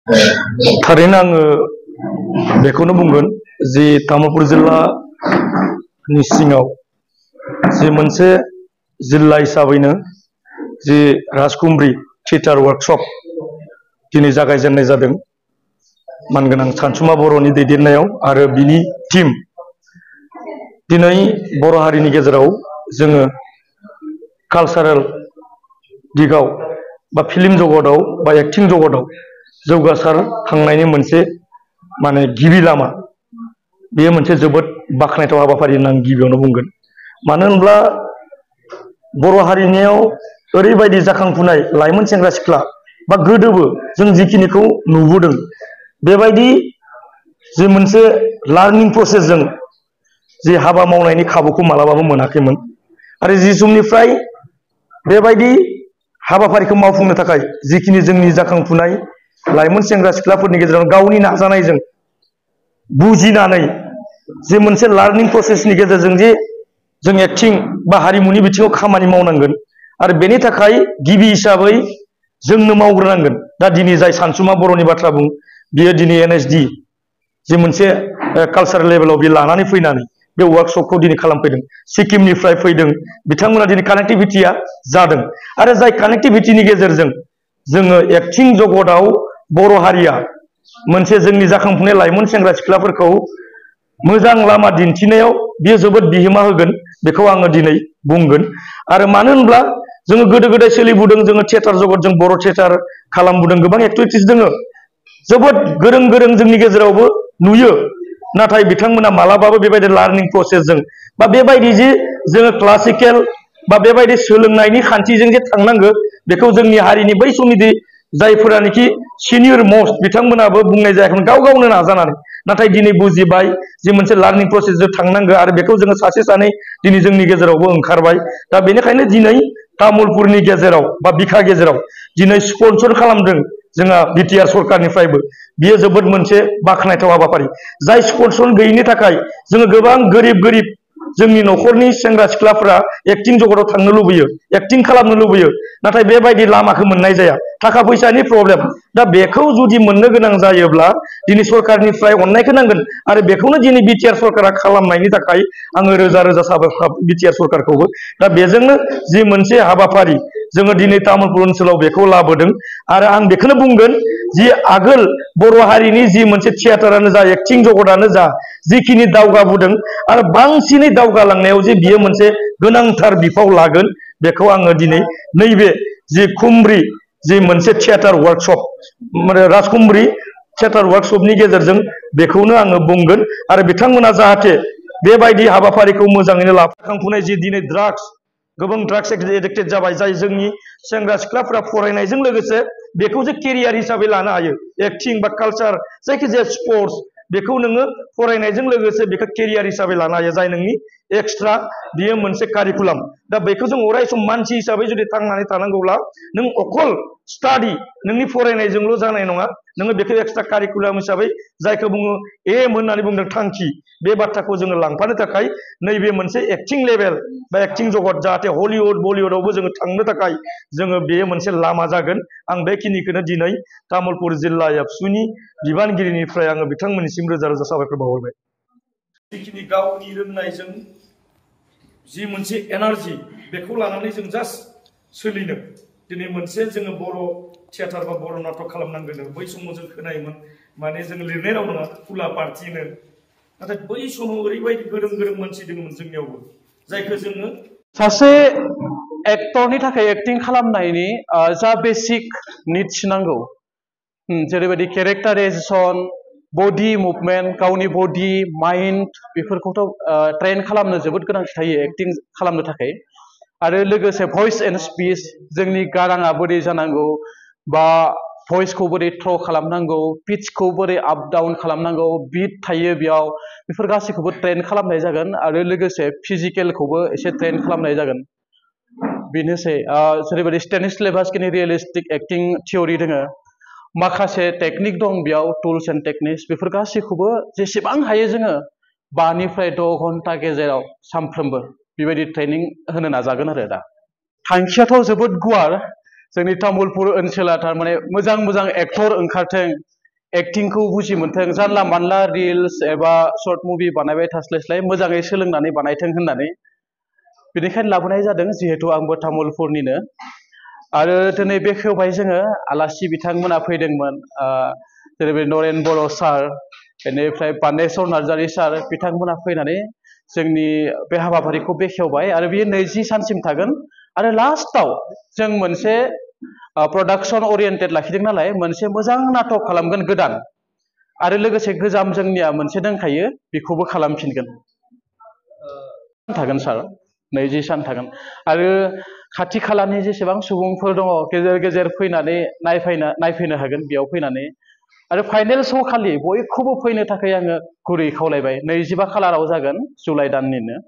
थारैनो आङो बेखौनो बुंगोन जि तामुलपुर जिल्लानि सिङाव जि मोनसे जिल्ला हिसाबैनो जि राजखुमब्रि थियेटार वर्कशप दिनै जागायजेननाय जादों मानगोनां सानसुमा बर'नि दैदेननायाव आरो बिनि टीम दिनै बर' हारिनि गेजेराव जोङो कालचारेल दिगाव बा फिल्म जगताव बा एक्टिं जगताव जौगासारखांनायनि मोनसे माने गिबि लामा बेयो मोनसे जोबोद बाख्नायथाव हाबाफारि होनना आं गिबियावनो बुंगोन। मानो होनब्ला बर' हारिनियाव ओरैबायदि जाखांफुनाय लाइमोन सेंग्रा सिख्ला बा गोदोबो जों जिखिनिखौ नुबोदों बेबायदि जि मोनसे लार्निं प्रसेसजों जि हाबा मावनायनि खाबुखौ मालाबाबो मोनाखैमोन आरो जि समनिफ्राय बेबायदि हाबाफारिखौ मावफुंनो थाखाय जिखिनि जोंनि जाखांफुनाय लाइमोन सेंग्रा सिख्लाफोरनि गेजेराव गावनि नाजानायजों बुजिनानै जे मोनसे लार्निं प्रसेसनि गेजेरजों जे जों एक्टिं बा हारिमुनि बिथिङाव खामानि मावनांगोन आरो बेनि थाखाय गिबि हिसाबै जोंनो मावग्रोनांगोन। दा दिनै जाय सानसुमा बर'नि बाथ्रा बुं बियो दिनै NSD जे मोनसे कालचारेल लेभेलाव बे लानानै फैनानै बे वर्कशपखौ दिनै खालामफैदों। सिक्किमनिफ्राय फैदों बिथांमोना दिनै कानेक्टिभिटिया जादों आरो जाय कानेक्टिभिटिनि गेजेरजों जोङो एक्टिं जगताव बर' हारिया मोनसे जोंनि जाखांफुनाय लाइमोन सेंग्रा सिख्लाफोरखौ मोजां लामा दिन्थिनायाव बियो जोबोद बिहोमा होगोन बेखौ आङो दिनै बुंगोन। आरो मानो होनब्ला जोङो गोदो गोदाय सोलिबोदों जोङो थियेटार जगत जों बर' थियेटार खालामबोदों गोबां एक्टिभिटिस दङ जोबोद गोरों गोरों जोंनि गेजेरावबो नुयो नाथाय बिथांमोना मालाबाबो बेबायदि लार्निं प्रसेसजों बा बेबायदि जि जोङो क्लासिकेल बा बेबायदि सोलोंनायनि खान्थिजों जे थांनांगौ बेखौ जोंनि हारिनि बै समनि जायफोरानोखि सिनियर मस्ट बिथांमोनाबो बुंनाय जायाखैमोन गाव गावनो नाजानानै नाथाय दिनै बुजिबाय जे मोनसे लार्निं प्रसेसजों थांनांगौ आरो बेखौ जोङो सासे सानै दिनै जोंनि गेजेरावबो ओंखारबाय। दा बेनिखायनो दिनै तामुलपुरनि गेजेराव बा बिखा गेजेराव दिनै स्पन्सर खालामदों जोंहा बिटिआर सरकारनिफ्रायबो बियो जोबोद मोनसे बाख्नायथाव हाबाफारि। जाय स्पन्सर गैयिनि थाखाय जोङो गोबां गोरिब जोंनि न'खरनि सेंग्रा सिख्लाफोरा एक्टिं जगताव थांनो लुबैयो एक्टिं खालामनो लुबैयो नाथाय बेबायदि लामाखौ मोननाय जाया थाखा फैसानि प्रब्लेम। दा बेखौ जुदि मोननो गोनां जायोब्ला दिनै सरकारनिफ्राय अननायखौ नांगोन आरो बेखौनो दिनै बिटिआर सरकारा खालामनायनि थाखाय आङो रोजा रोजा साबायखर बिटिआर सरकारखौबो। दा बेजोंनो जि मोनसे हाबाफारि जोङो दिनै तामुलपुर ओनसोलाव बेखौ लाबोदों आरो आं बेखौनो बुंगोन जि आगोल बर' हारिनि जि मोनसे थियेटारानो जा एक्टिं जगतानो जा जिखिनि दावगाबोदों आरो बांसिनै दावगालांनायाव जे बियो मोनसे गोनांथार बिफाव लागोन बेखौ आङो दिनै नैबे जि खुमब्रि जि मोनसे थियेटार वर्कशप माने राजखुमब्रि थियेटार वर्कशपनि गेजेरजों बेखौनो आङो बुंगोन आरो बिथांमोना जाहाथे बेबायदि हाबाफारिखौ मोजाङैनो लाफाखांफुनाय जि दिनै गोबां ड्राग्स एडिक्टेड जाबाय जाय जोंनि सेंग्रा सिख्लाफोरा फरायनायजों लोगोसे बेखौ जे केरियार हिसाबै लानो हायो एक्टिं बा कालचार जायखिजाया स्पर्ट्स बेखौ नोङो फरायनायजों लोगोसे बेखौ केरियार हिसाबै लानो हायो जाय नोंनि एक्सट्रा बियो मोनसे कारिकुलाम। दा बेखौ जों अराय सम मानसि हिसाबै जुदि थांनानै थानांगौब्ला नों अकल स्टाडि नोंनि फरायनायजोंल' जानाय नङा नोङो बेखौ एक्सट्रा कारिकुलाम हिसाबै जायखौ बुङो एम होननानै बुंदों थांखि बे बाथ्राखौ जोङो लांफानो थाखाय नैबे मोनसे एक्टिं लेभेल बा एक्टिं जगत जाहाथे हलिउड बलिउडआवबो जोङो थांनो थाखाय जोङो बेयो मोनसे लामा जागोन। आं बेखिनिखौनो दिनै तामुलपुर जिल्ला एबसुनि बिबानगिरिनिफ्राय आङो बिथांमोननिसिम रोजा रोजा साबायखर बावहरबाय। जिखिनि गावनि रोंनायजों जि मोनसे एनार्जि बेखौ लानानै जों जास्ट सोलिनो दिनै मोनसे जोङो बर' थियेटार बा बर' नाटक खालामनांगोन बै समाव जों खोनायोमोन माने जों लिरनाय राव नङा खुला पार्टिनो नाथाय बै समाव ओरैबायदि गोरों गोरों मानसि दङमोन जोंनियावबो जायखौ जोङो सासे एक्टरनि थाखाय एक्टिं खालामनायनि जा बेसिक निड्स नांगौ जेरैबायदि केरेक्टाराइजेसन बडि मुभमेन्ट गावनि बडि माइन्ड बेफोरखौथ' ट्रेन खालामनो जोबोद गोनांथि थायो एक्टिं खालामनो थाखाय आरो लोगोसे भइस एन्ड स्पिच जोंनि गाराङा बोरै जानांगौ बा भइसखौ बोरै थ्र' खालामनांगौ पिचखौ बोरै आप डाउन खालामनांगौ बिट थायो बेयाव बेफोर गासैखौबो ट्रेन खालामनाय जागोन आरो लोगोसे फिजिकेलखौबो एसे ट्रेन खालामनाय जागोन। बेनोसै जेरैबायदि स्टेनिस्लाभास्किनि रियेलिस्टिक एक्टिं थियरि दोङो माखासे टेकनिक दं बेयाव टुल्स एन्ड टेकनिक्स बेफोर गासैखौबो जेसेबां हायो जोङो 5 to 6 घन्टा गेजेराव सानफ्रोमबो बेबायदि ट्रेनिं होनो नाजागोन आरो दा थांखियाथ' जोबोद गुवार जोंनि तामुलपुर ओनसोला थारमाने मोजां मोजां एक्टर ओंखारथों एक्टिंखौ बुजि मोनथों जानला मानला रिल्स एबा शर्ट मुभि बानायबाय थास्लायस्लाय मोजाङै सोलोंनानै बानायथों होननानै बेनिखायनो लाबोनाय जादों जिहेतु आंबो तामुलपुरनिनो आरो दिनै बेखेवबाय जोङो आलासि बिथांमोना फैदोंमोन जेरै नरेन बर' सार बेनिफ्राय बानेस्वर नार्जारि सार बिथांमोना फैनानै जोंनि बे हाबाफारिखौ बेखेवबाय आरो बेयो 20 सानसिम थागोन आरो लास्टआव जों मोनसे प्रडाक्सन ओरिएन्टेड लाखिदों नालाय मोनसे मोजां नाटक खालामगोन गोदान आरो लोगोसे गोजाम जोंनिया मोनसे दंखायो बेखौबो खालामफिनगोन थागोन सार 20 सान थागोन आरो खाथि खालानि जेसेबां सुबुंफोर दङ गेजेर गेजेर फैनानै नायफैनो हागोन बेयाव फैनानै आरो फाइनेल श' खालि बयखौबो फैनो थाखाय आङो गुरै खावलायबाय 25 खालाराव जागोन जुलाइ दाननिनो